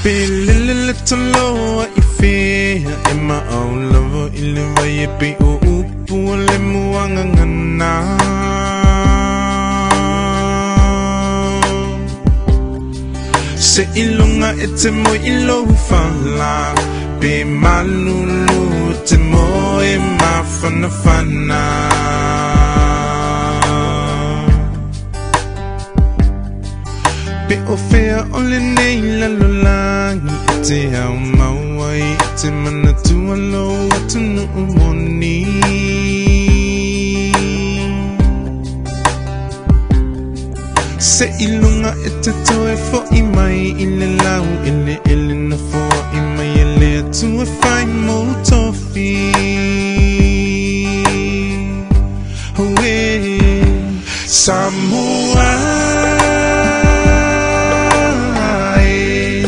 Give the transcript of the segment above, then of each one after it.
Pe lele le toloa i fea e maau lava i le vai e pei o upu a le muagagana. Seiloga e te moe i lou fala, pe malulu e te moe mafanafana. Pe o fea o lenei lalolagi e te aumau ai e te manatua lou atunuu moni. Seiloga e te toe fo'i mai i le laueleele na foai mai e le Atua e fai mou tofi. Auē, Samoa e,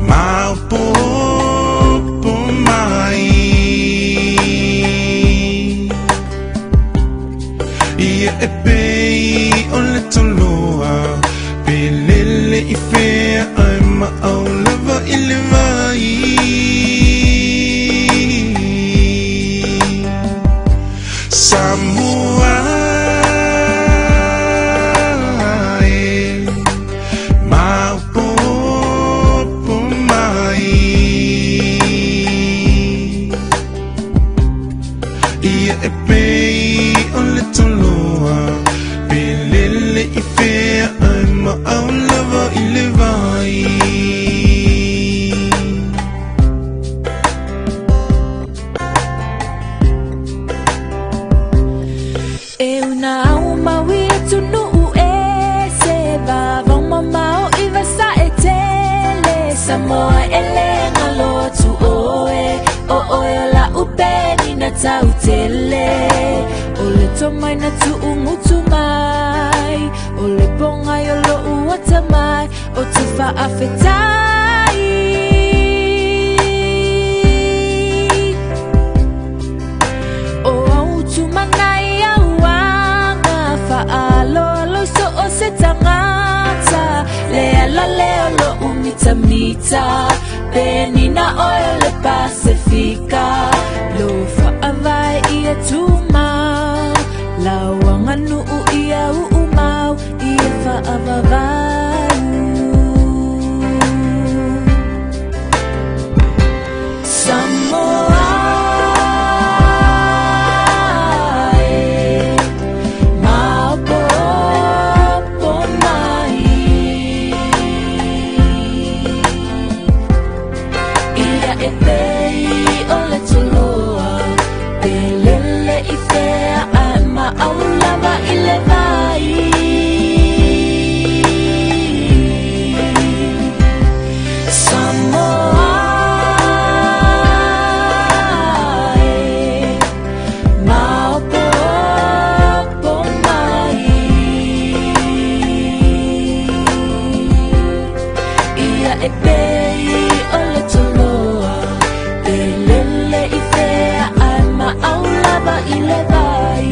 maopoopo mai. Ia e pei o le toloa, pe lele i fea ae maau lava i le vai. Samoa e, maopoopo mai. Ia e pei o le toloa, pe lele i fea ae maau lava i le vai. E una aumau i atunuu e se vavao mamao i vasae tele. Samoa e le galo atu oe, o oe o la'u penina tautele. O le tomai na tu'ugutu mai, o le pogai o lo'u atamai, o te fa'afetai. O au tumanai auaga fa'aaloalo i so o se tagata. Le ala lea o lo'u mitamita, penina oe o le Pasefika. Lo fa'avae ia tumau, lau aganu'u ia u'umau, ia fa'avavau. Samoa e, maopoopo mai. Ia e pei o le toloa, pe lele i fea ae maau lava i le vai. Samoa e, maopoopo mai. Ia e pei o le toloa, pe lele i fea ae maau lava i le vai.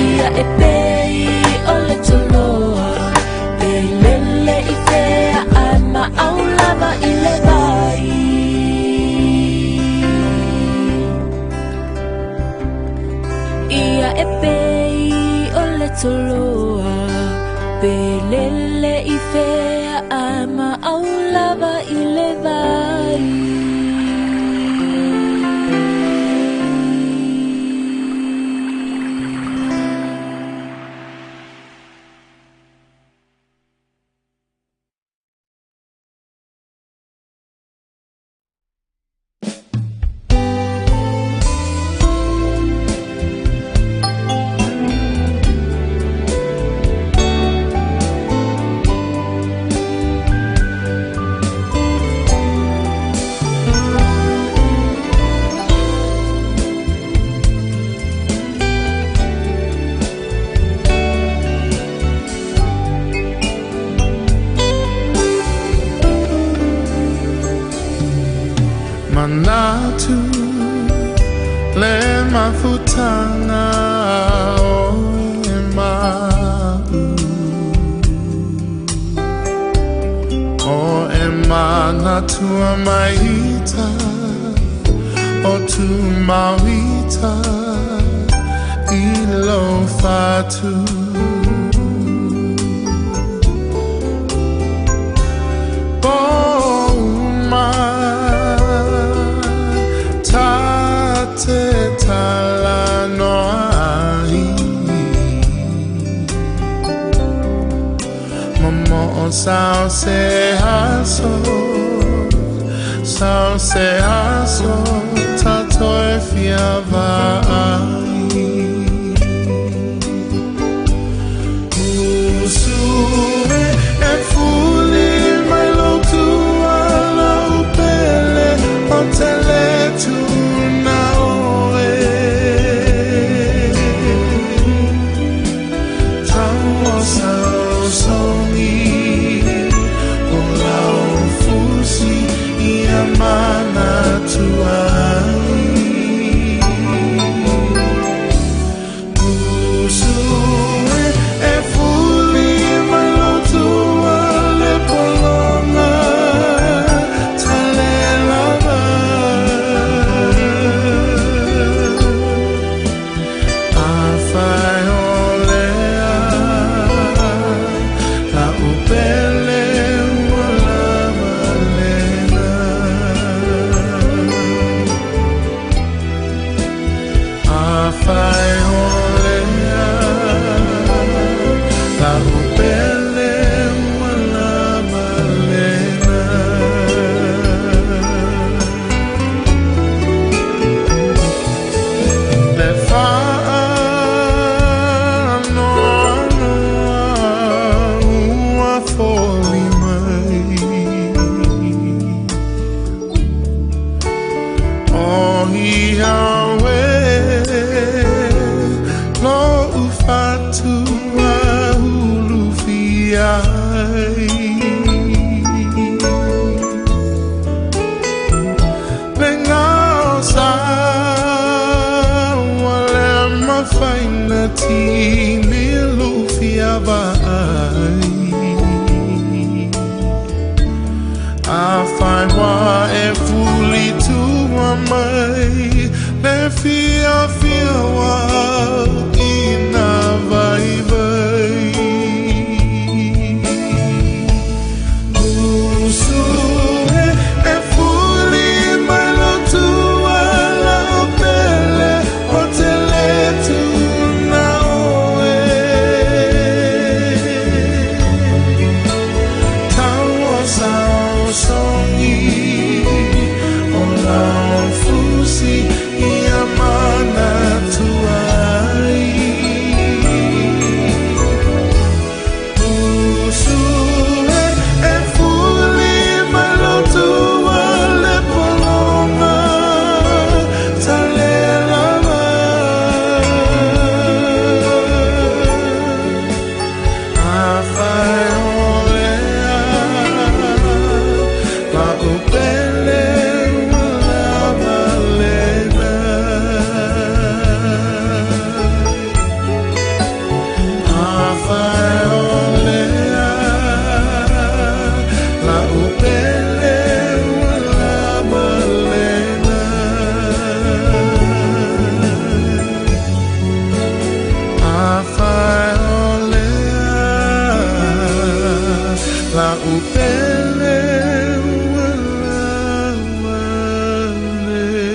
Ia e pei o le toloa, pe lele i fea ae maau lava i le vai. Ia e pei o le toloa, pe lele i fea ae maau lava i le vai. Manatu le mafutaga o e ma'u. Manatua maita o tu mauita i lo fatu. Poma ta te talanoa ai Momo o sao se aso, sao se aso, ta toe fia vaai. Usue e fuli mai lo tua lau pele o te le tuna oe. Tau o sao songi o lau fusi ia manatua ai. Usue e fuli mai lo tua le polonga tale lava. Afai o lea la upele ua lava lena. Afai o lea la upele ua lava lena. Le whaanoanoa ua foli mai. O ia oe lo ufatua hulu fiai. Le ngao sa ua le mafaina tini lufia vaai. Afai wa e fuli tua mai le fia fia wa ina vai vai. Usue e fuli mai lo tua lau pele o te le tuna oe. Tau o sao songi o lau fusi ia manatua ai. Usue e fuli mai lo tua le polonga tale lava. Afai o lea la upele ua lava lena. Afai o lea la upele ua lava lena. Afai o lea la upele ua lava lena.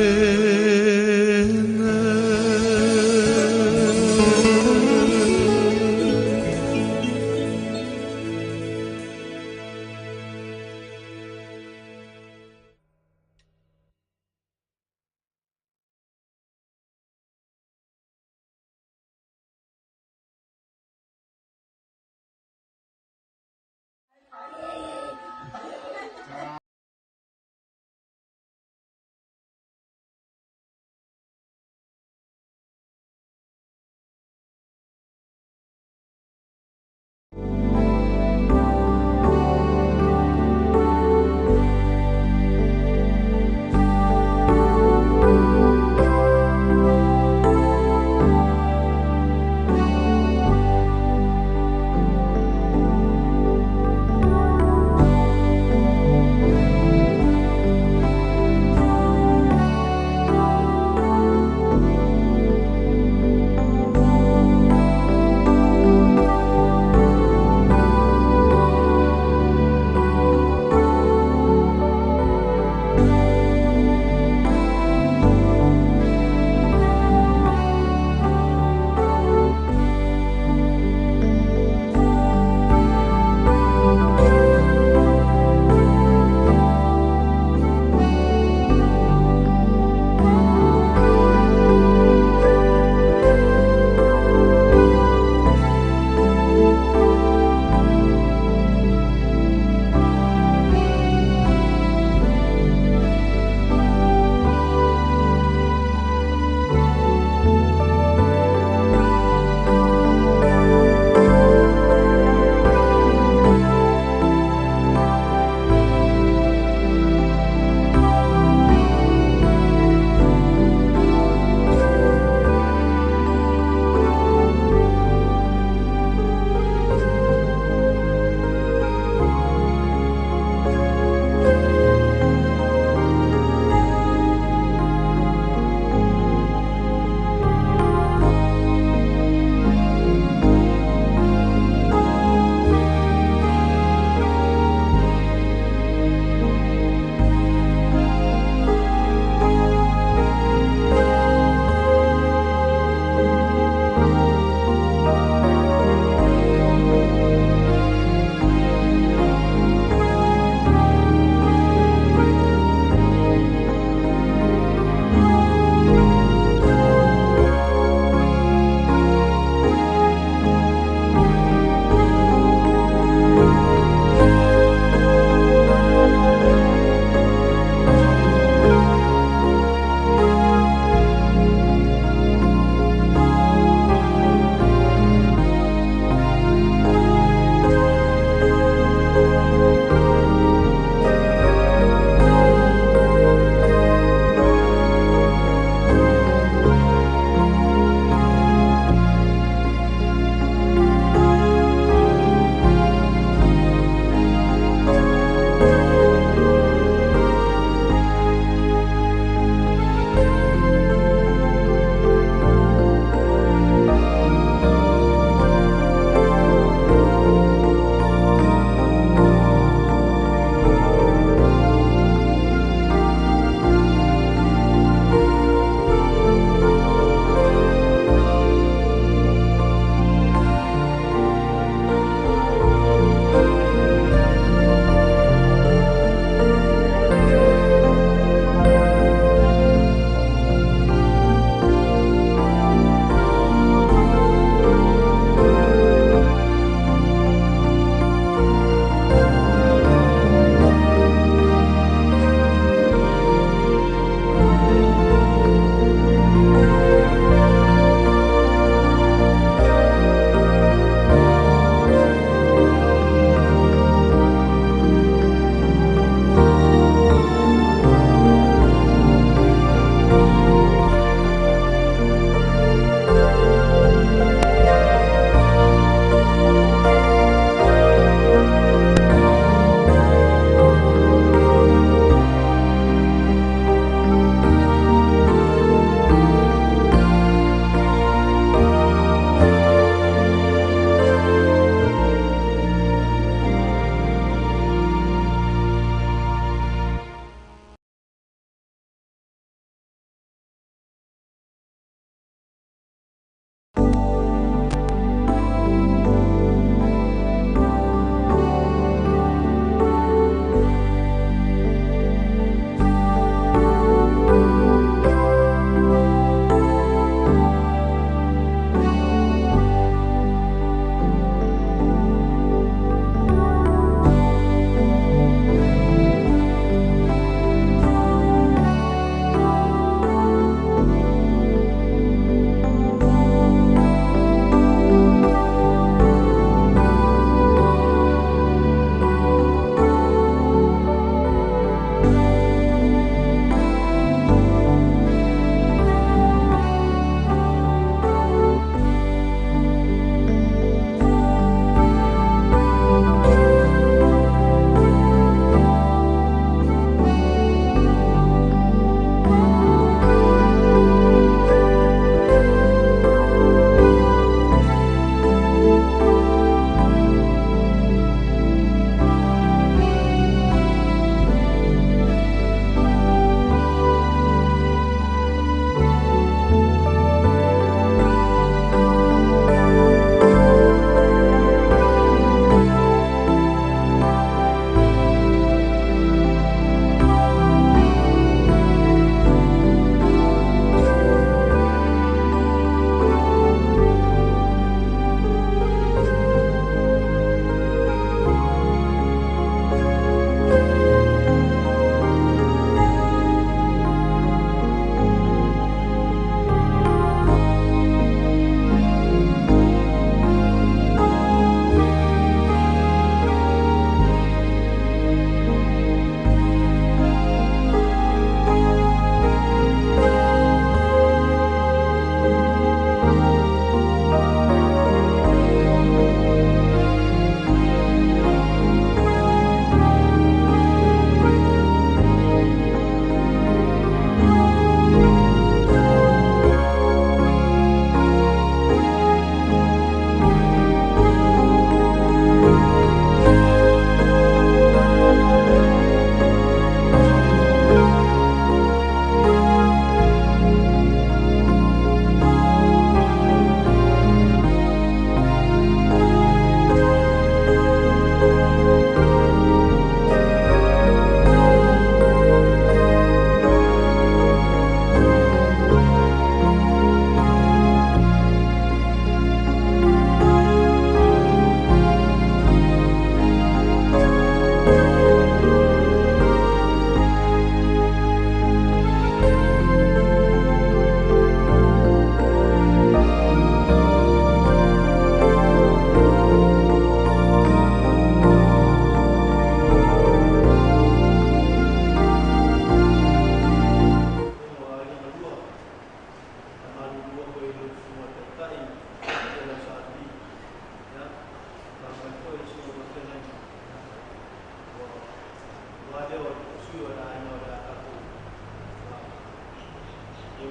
faaleo a le sui o le aiga o le a tatou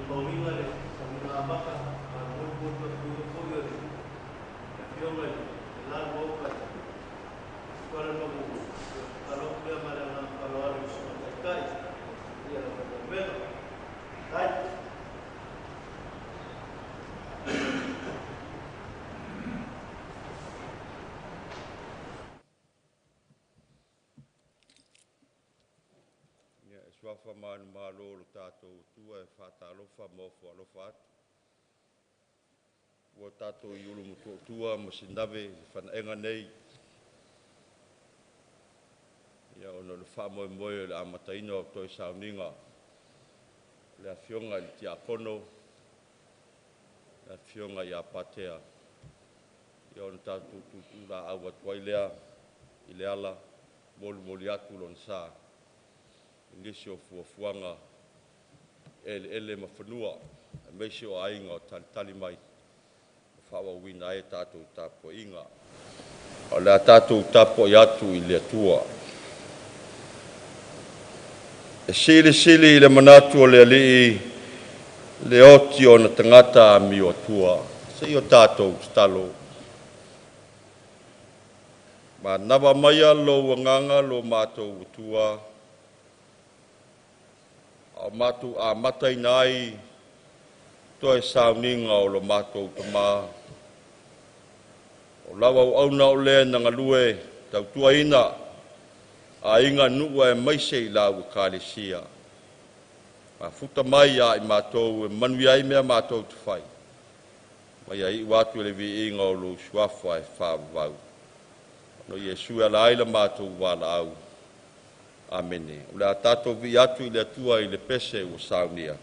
molimauina le sauniga amata ma le molimoli atuina foi o le afioga i le la Maota i Kuala Lumpur. Tatalo atu lea ma le agaga faaaloalo i le Susuga Taitai ia lau faamaumega. Tai. Ia, e suafa manumalo o lo tatou Atua e faatalofa ma ofo alofa atu, ua tatou i Ulumotootua ma Sinave i fanaega nei, ia ona o le faamoemoe o le amataina o toe sauniga o le Afioga i le Tiakono, le Afioga ia Patea, ia ona tatou tuutuulaau atu ai lea i le ala, molimoli atu lona sa i nisi o fuafuaga eleele ma fanua, aemaise o aiga o talitali mai e faaauauina ai a tatou tapuaiga. O le a tatou tapuai atu i le Atua. E silisili i le manatu o le Alii le oti o ona tagata amio atua. Se i o tatou tatalo. Manava maia lou agaga lo matou Atua, a o matou amataina ai toe sauniga o lo matou tama. O lau auauna o le na galue tautuaina aiga, nuu aemaise i lau ekalesia. Mafuta mai ia i matou e manuia ai mea matou te fai, ma ia iu atu i le viiga o lou suafa e faavavau. Ona o Iesu e ala ai la matou valaau. Amene. O le a tatou vivii atu i le Atua i le pese ua saunia.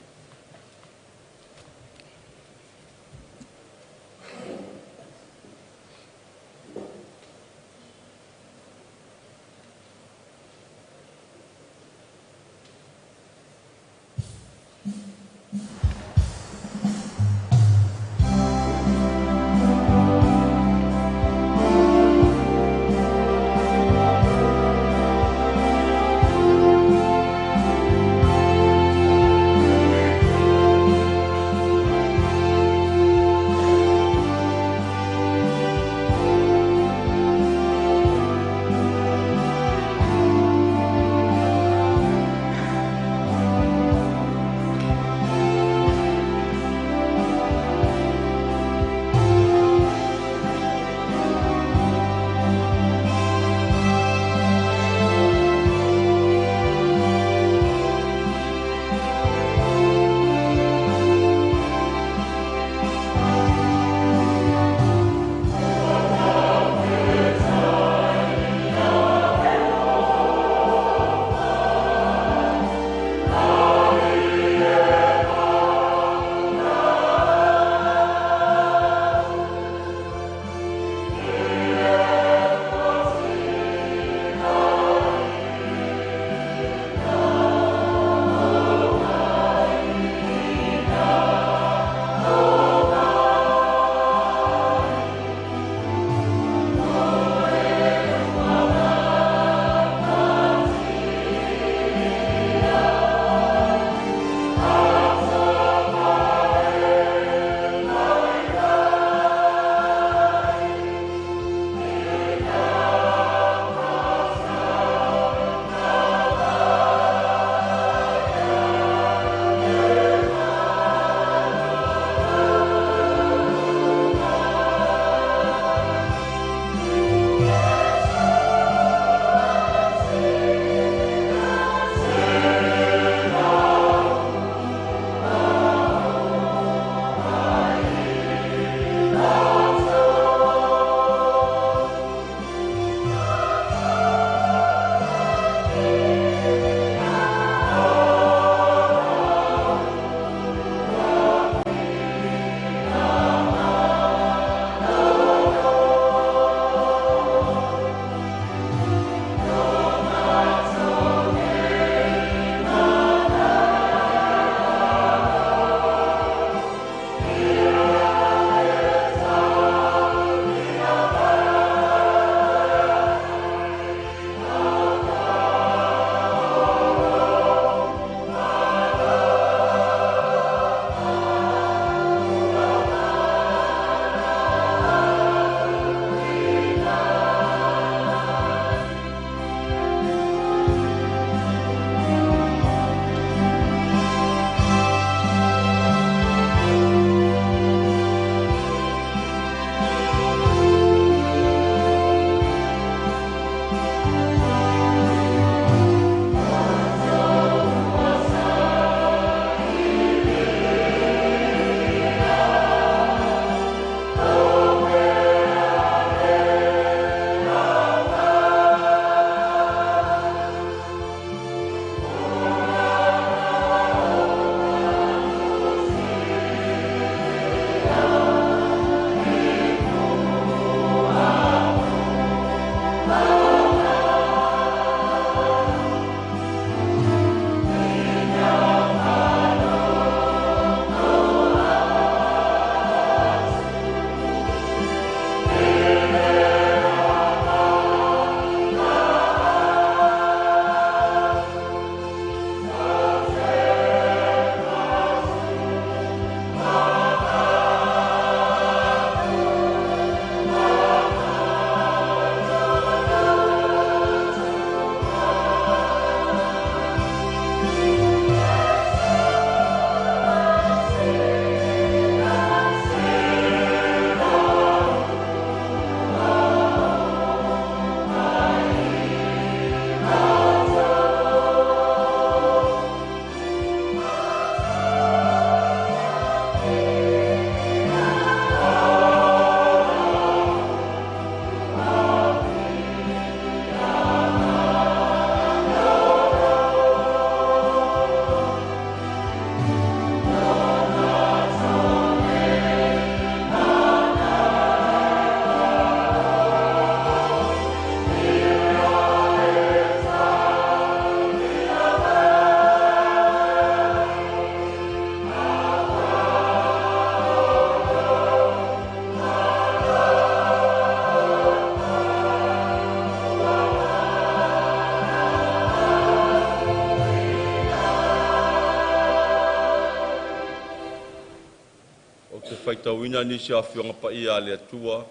faitauina nisi o Afioga Paia a le Atua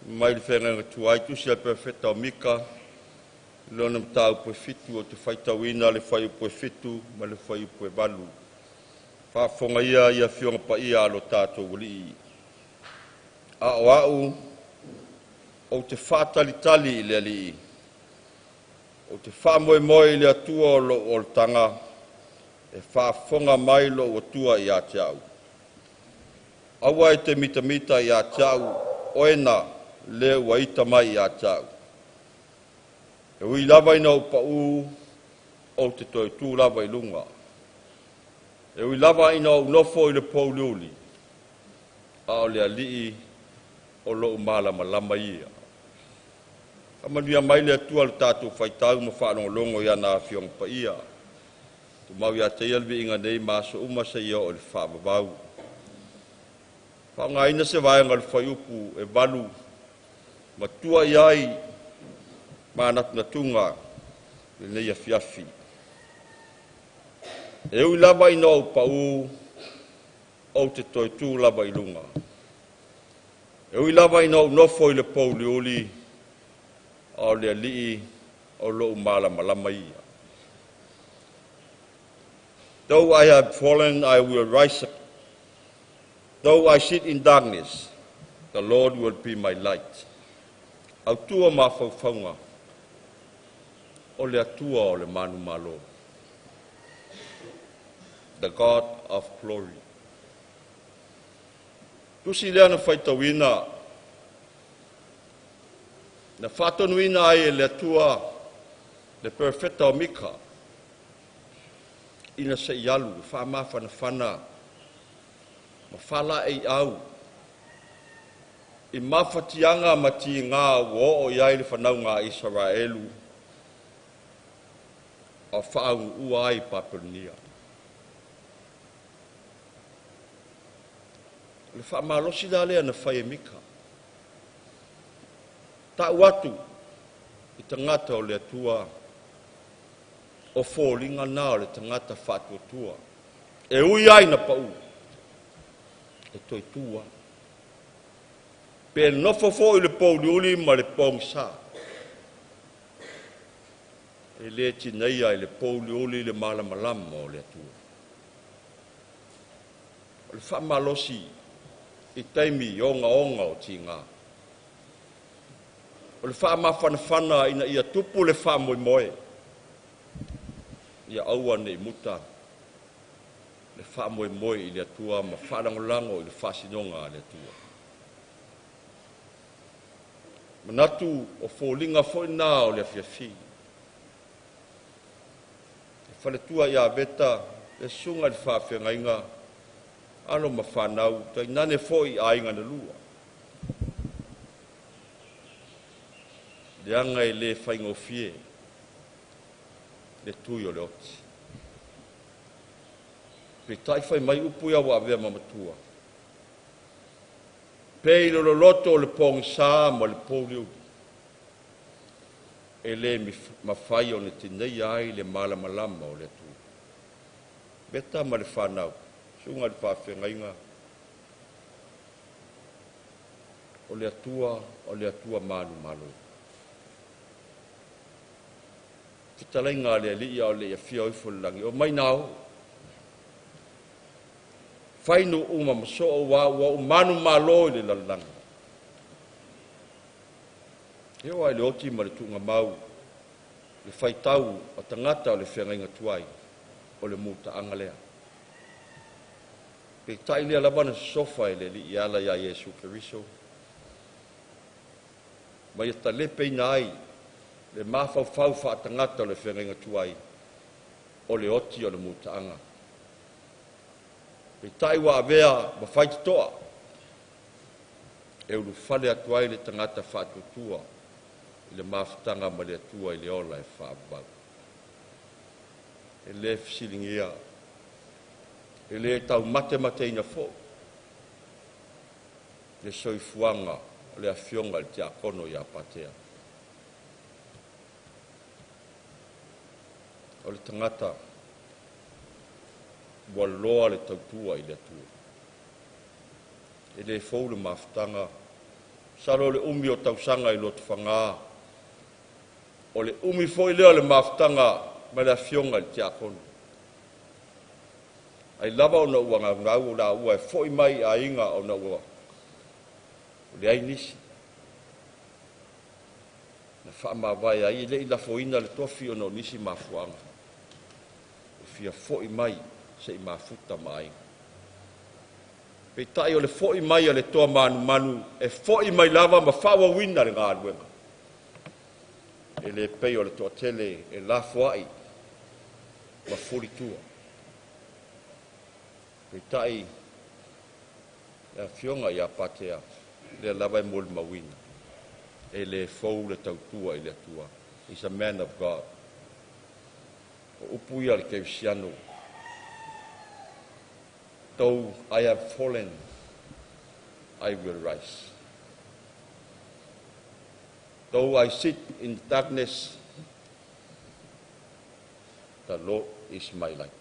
mai le Feagaiga Tuai, Tusi a le Perofeta o Mika i lona mataupu e 7, ou te faitauina le fuaiupu e 7 ma le fuaiupu e 8. Faafofoga ia i Afioga Paia a lo tatou Alii. A o au, ou te faatalitali i le Alii, ou te faamoemoe i le Atua o lou olataga, e faafofoga mai lou Atua ia te au. Aua e te mitamita ia te au, oe na le ua ita mai ia te au. E ui lava ina ou pau, ou te toe tu lava i luga. E ui lava ina ou nofo i le pouliuli, a o le Alii o lou malamalama ia. Faamanuia mai le Atua i le tatou faitau ma faalogologo i ana Afioga Paia. Tumau ia te Ia le viiga nei ma aso uma seia oo i le faavavau. Faaaogaina se vaega o le fuaiupu e 8 ma tua i ai manatunatuga i lenei afiafi. E ui lava ina ou pau, ou te toe tu lava i luga. E ui lava ina ou nofo i le pouliuli, a o le Alii o lou malamalama ia. Though I have fallen, I will rise. Though I sit in darkness, the Lord will be my light. Autua mafaufauga o le Atua o le manumalo. The God of Glory. Tusi lea na faitauina, na faatonuina ai e le Atua le perofeta o Mika ina se i alu e faamafanafana ma faalaeiau i mafatiaga ma tiga ua oo i ai le fanauga a Isaraelu a o faaunuua ai i Papelonia. O le faamalosi la lea na fai e Mika, tau atu i tagata o le Atua, o foliga na o le tagata faatuatua, e ui lava ina pau, e toe tu lava. Pe nofo foi i le pouliuli ma le pogisa, e le tineia e le pouliuli le malamalama o le Atua. O le faamalosi i taimi ogaoga o tiga. O le faamafanafana ina ia tupu le faamoemoe, ia aua ne i muta le faamoemoe i le Atua ma faalagolago i le faasinoga a le Atua. Manatu o foliga foi na o le afiafi. Le faletua ia Veta, le susuga i le faafeagaiga, alo ma fanau, tainane foi aiga na lua. Leaga e le faigofie le tui o le oti. Peitai fai mai upu ia ua avea ma matua, pe i le loloto o le pogisa ma le pouliuli, e le mafai ona tineia ai le malamalama o le Atua. Veta ma le fanau, susuga i le faafeagaiga, o le Atua o le Atua manumalo. Fetalaiga a le Alii a o le i afio ifo i le lagi, omai ina o, fai nuu ma soo aua ua ou manumalo i le lalolagi. E oo lava i le oti ma le tuugamau, le faitau a tagata o le feagaiga tuai, o le mutaaga lea. Peitai lea lava na sosofa e le Alii e ala ia Iesu Keriso ma ia talepeina ai le mafaufau faatagata o le feagaiga tuai, o le oti o le mutaaga. Peitai ua avea ma faitotoa e ulufale atu ai le tagata faatuatua i le mafutaga ma le Atua i le ola e faavavau. E le fesiligia, e le taumatemateina foi le soifuaga o le afioga i le tiakono ia Patea. O le tagata ua loa le tautua i le Atua. E le fou le mafutaga, masalo o le umi o tausaga i Lotofaga, o le umi foi lea o le mafutaga ma le afioga i le Tiakono. Ai lava ona ua naunau o laua e foi mai i aiga ona ua leai nisi. Na faamavae ai, e le i lafoina le tofi ona o nisi mafuaaga, e fia foi mai se i mafuta ma aiga. Peitai o le foi mai a le toa manumanu, e foi mai lava ma faaauauina le galuega. E le pei o le toatele e lafoai ma fulitua. Peitai le afioga ia Patea, o lea lava e molimauina, e le fou le tautua i le Atua. He's a man of God. O upu ia a le kerisiano, though I have fallen, I will rise. Though I sit in darkness, the Lord is my light.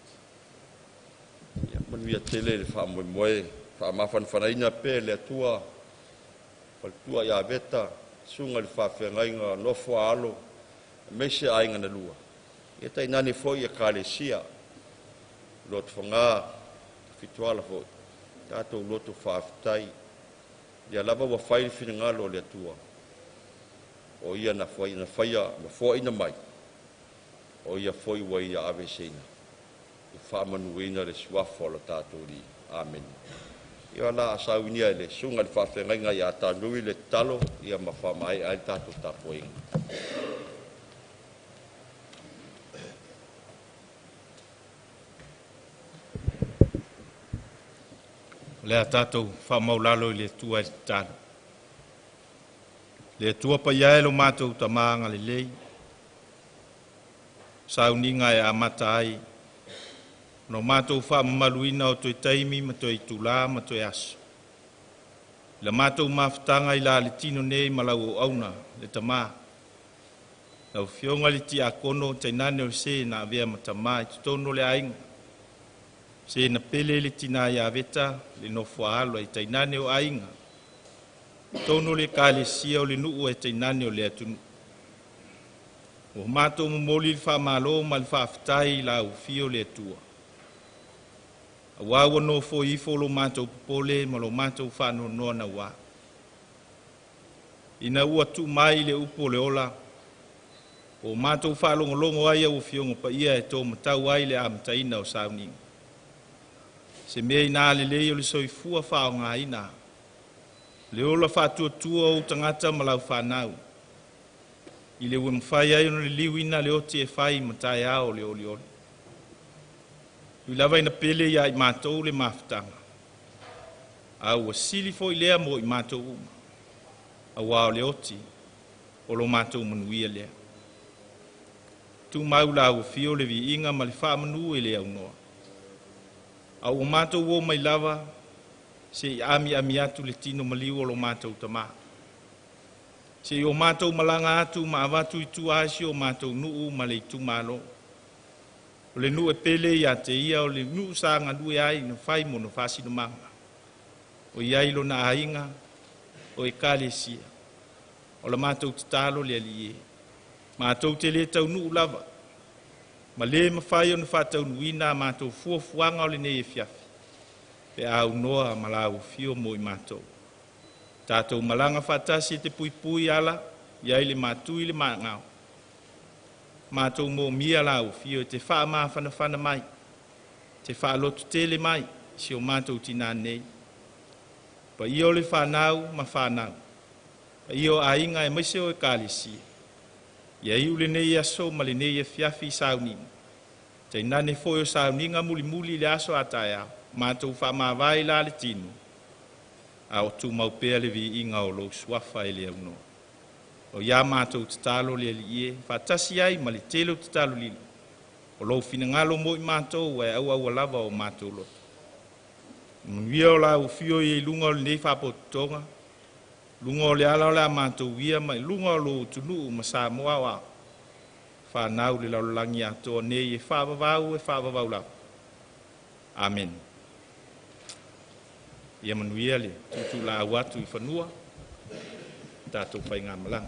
Ia manuia tele le faamoemoe, faamafanafanaina pea e le Atua faletua ia Veta, susuga i le faafeagaiga, nofo a alo, aemaise aiga na lua, ia tainane foi Ekalesia, Lotofaga, Tafitoala foi, tatou loto faafetai, o lea lava ua fai le finagalo o le Atua, o Ia na faia ma foaina mai, o Ia foi ua Ia aveeseina e faamanuina le suafa o le tatou Alii. Amene. Ia o le a saunia e le susuga i le faafeagaiga ia Tainui le tatalo ia ma faamaea ai le tatou tapuaiga. O le a tatou faamaualalo i le Atua i le tatalo. Le Atua paia e lo matou Tama agalelei, o sauniga e amata ai ona matou faamamaluina o toe taimi ma toe itula ma toe aso i la matou mafutaga i la le tino nei ma lau auauna le Tama, lau Afioga i le Tiakono tainane o se na avea ma tama i totonu o le aiga, se na pele i le tina ia Veta le nofo a alo ai tainane o aiga, totonu o le Ekalesia o le nuu ae tainane o le atunuu. Ua matou momoli le faamalo ma le faafetai i lau afio le Atua, aua ua nofoi ifo lo matou popole ma lo matou faanoanoa naua, ina ua tuu mai le upu o le ola, ua matou faalogologo ai i au Afioga Paia e tomatau ai le amataina o sauniga. Se mea ina a lelei o le soifua faaaogaina, le ola faatuatua o ou tagata ma lau fanau, i le ua mafai ai ona liliuina le oti e fai ma taeao o le olioli. Ui lava ina pele ia i matou le mafutaga, a ua sili foi lea mo i matou uma, aua o le oti o lo matou manuia lea. Tumau lau afio le viiga ma le faamanu e le aunoa, a ua matou o mai lava se i amiami atu le tino maliu o lo matou Tama, se i o matou malaga atu ma avatu i tua ai si o matou nuu ma le itumalo. O le nuu e pele ia te ia, o le nuu sa galue ai na fai mona faasinomaga, o i ai lona aiga, o ekalesia. O la matou tatalo le Alii e, matou te le taunuu lava, ma le mafai ona faataunuuina a matou fuafuaga o lenei afiafi, pe a aunoa ma lau afio mo i matou. Tatou malaga faatasi e te puipui ala i ai le matui i le maagao, matou moomia lau afio e te faamafanafana mai, te faalototele mai si o matou tinā nei, paia o le fanau ma fanau, paia o aiga aemaise o ekalesia. Ia iu lenei aso ma lenei afiafi i sauniga, tainane foi o sauniga mulimuli i le aso a taeao, matou faamavae i la le tino, a o tumau pea le viiga o lou suafa e le aunoa. O ia matou tatalo le Alii e, faatasi ai ma le tele o tatalo lilo, o lou finagalo mo i matou ae auaua lava o matou loto. Manuia o lau afio i luga o lenei faapotopotoga, luga o le ala o le a matou uia ma i luga o lou atunuu ma Samoa aoao, fanau le lalolagi atoa nei e faavavau, e faavavau lava. Amene. Ia manuia le tuutuulaau atu i fanua tatou faigamalaga.